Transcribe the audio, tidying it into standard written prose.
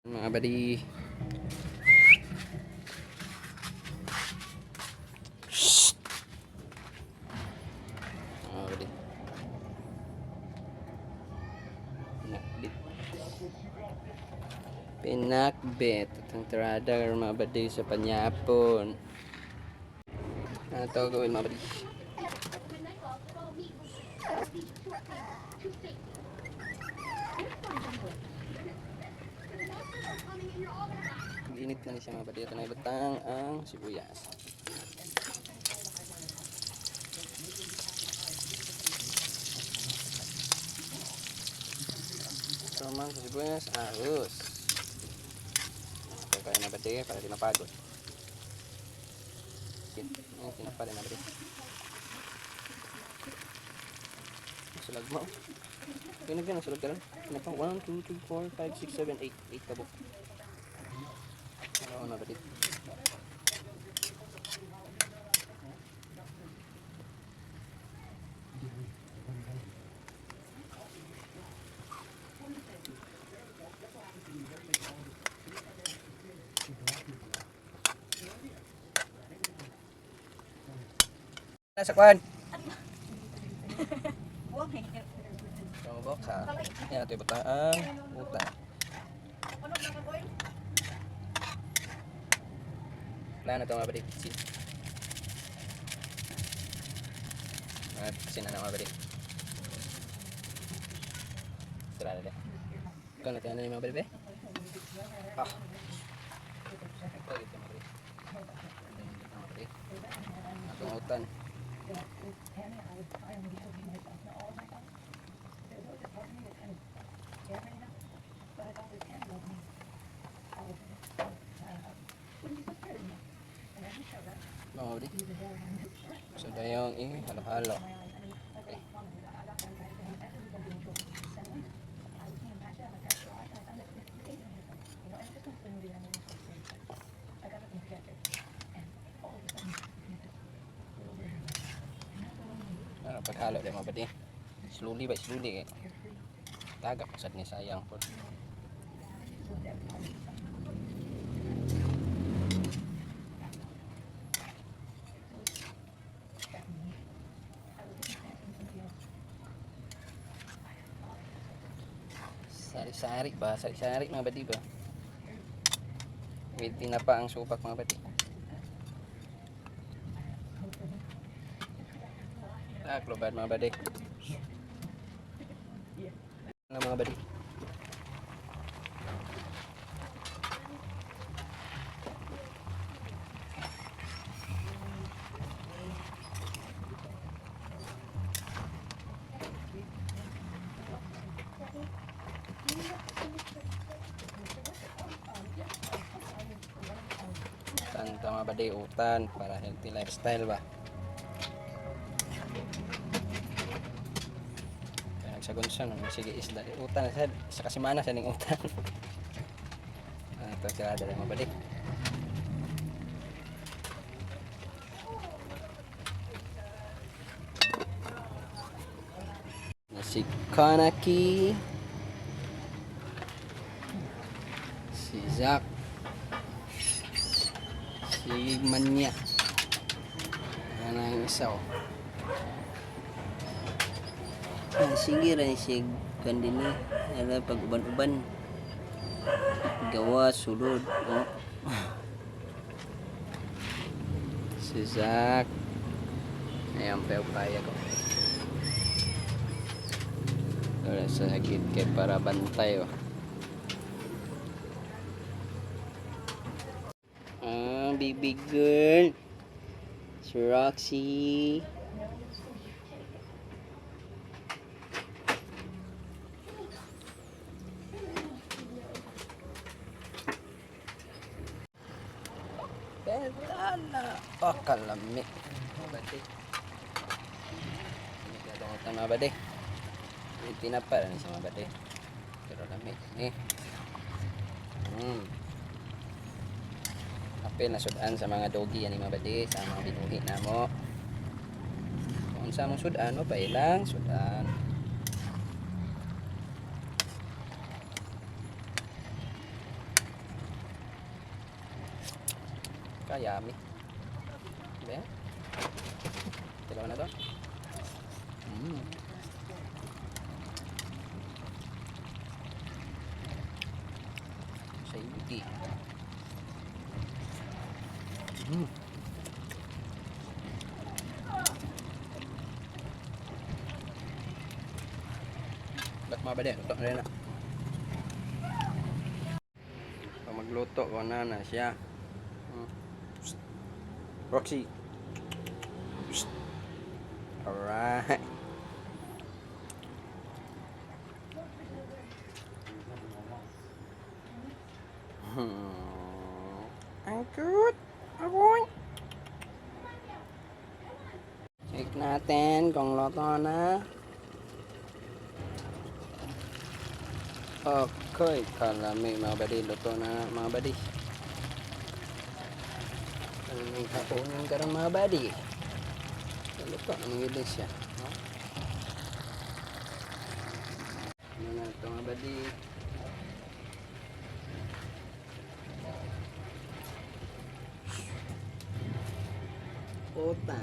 Mga buddy. Mga buddy. Pinakbit. Pinakbit. Itong tirada mga buddy sa panyapon. Ano ito gawin, mga buddy? Init na ni siya, mga buddy. Ito na ibutang ang sibuyas. Ito man sa sibuyas, arroz. Okay, kaya na buddy para di mapagod. Ayan, tinapa rin na buddy. Sulag mo. Kaya nagyan, sulag ka rin. Tinapa, 1, 2, 3, 4, 5, 6, 7, 8. 8 kabuk. Ano na buddy? Nasa kwan. Tama ka. Yan, ito yung ang uta. Plano ito, mga balik. Sin. Mga sin na mga balik. Tara na. Ikaw na tayo na yung mga balik eh. Ah. Ito ito mga balik. Ito mga balik. Itong utan. Mga balik. So dayong eh, halo-halo. Okay. Ano paghalo din mga badi. Slowly by slowly kay. Tagak sad ni sayang po. Sari-sari ba? Sari-sari mga badi ba? With tinapa ang supak, mga badi. Ah, klobad mga badi. Ano mga badi? Utan ta mga badi, utan para healthy lifestyle ba. Kaya nagsagon siya, no? Sige isda. Utan na siya, sa kasimana siya ning utan. Ah, ito sila dala mga badi. Na si Kanaki, si Zack, si Manya. Yan ang isa oh. Ah, sige ra siya kandini ala pag uban-uban gawa sulod oh. Si Zack. Ayan, payag ko. Wala sa hagit kay para bantay oh. Ah, baby girl. Si Roxy. Bentana. Oh, kalami. Bade. Ano siya mga bade? May tinapa rin siya mga bade. Pero lami. Eh. Apil na sudan sa mga doggy yan mga bade. Sa mga binuhi na mo. Kung sa mong sudan, o pa ilang sudan. Kayami. Diba? Dalawa na to. Sayuti. Ba't mga bade? Luto na rin na. Pag magluto ko na na siya. Psst. Roxy. Psst. Alright. Ang cute. Agoy. Check natin kung luto na. Okay, kalami mga badi. Luto na mga badi. Ang hapunan karon mga badi. Luto na mga gid siya. No? Ano na ito mga badi? Puta.